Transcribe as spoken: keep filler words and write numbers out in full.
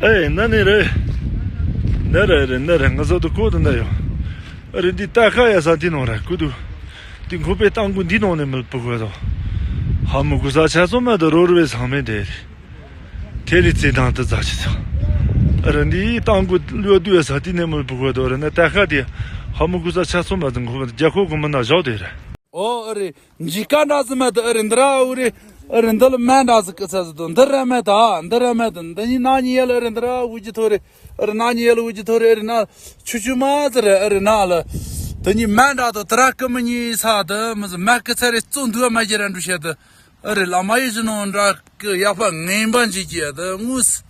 ཨེ་ན་ནི་རེད། ན་རེད་རེད་ན་རེད། ང་ཚོ་དུ་ཀོ་དུ་ན་ཡོད། ཨ་རེད། འདི་ཏ་ཁ་ཡ་ས་འདི་ནང་རེད། ཀུ་དུ་འདི་ཁོ་པའི་ཏང་ཀུ་འདི་ནང་ནས་མི་ལ་པུ་གོ་དོ། ཧ་མུ་གུ་ས་ཆ་ཚང་མ་དུ་རོ་རུ་བའི་ཚང་མས་དེ་རེད། དེ་རི་ཙེ་དང་དུ་ཛ་ཆི་ཚོ། ཨ་རེད། འདི་ཏང་ཀུ་ལུ་དུ་ཡ་ས་འདི་ནས་མི་ལ་པུ་གོ་དོ་རེད། ན་ཏ་ཁ་དེ་ཧ་མུ་གུ་ས་ཆ་ཚང་མ་དུ་ཁོ་རྒྱ་ཁོ་གུ་མི་ན་བཞག་དེ་རེད། ཨོ་ཨ་རེད། འཇིགས་སྐད་འདྲ་ཟིག་མེད་དུ་ཨ་རེད། འདི་ར་ཨུ་རེད། ཨ་རེད། འདི་ལ་སྨན་འདྲ་ཟིག་ཀི་ཚ་ཟིག་དང་འདི་ར་མེད་ད། འདི་ར་མེད་དུ་འདི་གཉིས་ན་གཉིས་ཡ་ལ་ཨ་རེད། འདི་ར་ཨུ་ཅི་ཐོ་རེད། ཨ་རེད། ན་གཉིས་ཡ་ལ་ཨུ་ཅི་ཐོ་རེད། ཨ་རེད། ན་ཆུ་ཆུ་མ་ཟི་རེད། ཨ་རེད། ན་ལ་འདི་གཉིས་སྨན་འདྲ་དང་དུ་ར་ཀི་མི་གཉིས་ས་དུ་མི་ཟི་མེད་ཀི་ཚ་རེད། བཙོང་འདུག་མ་གྱི་ར་འགྲུ་བྱེད་དུ། ཨ་རེད། བླ་མ་ཡི་བཞིན་ནོ་འདྲ་ཀི་ཡག་པ་ངན་པ་འཇིགས་ཀྱི་ཡ་དུ་ངུས།